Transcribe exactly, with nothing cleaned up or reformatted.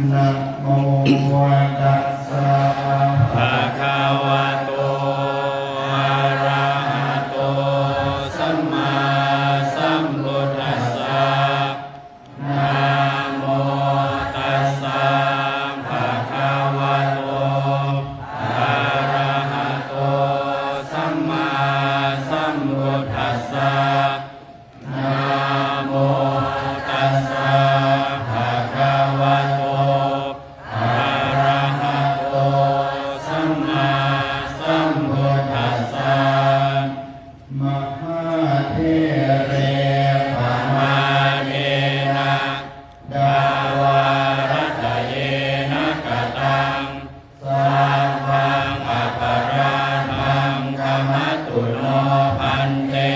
Namo tassa bhagavato arahato sammāsambuddhassa. Namo tassa bhagavato arahato sammāsambuddhassa. Namo tassa bhagavato arahato sammāsambuddhassa. Mahāthere pamādena dvārattayena kataṃ sabbaṃ aparādhaṃ khamatu no bhante.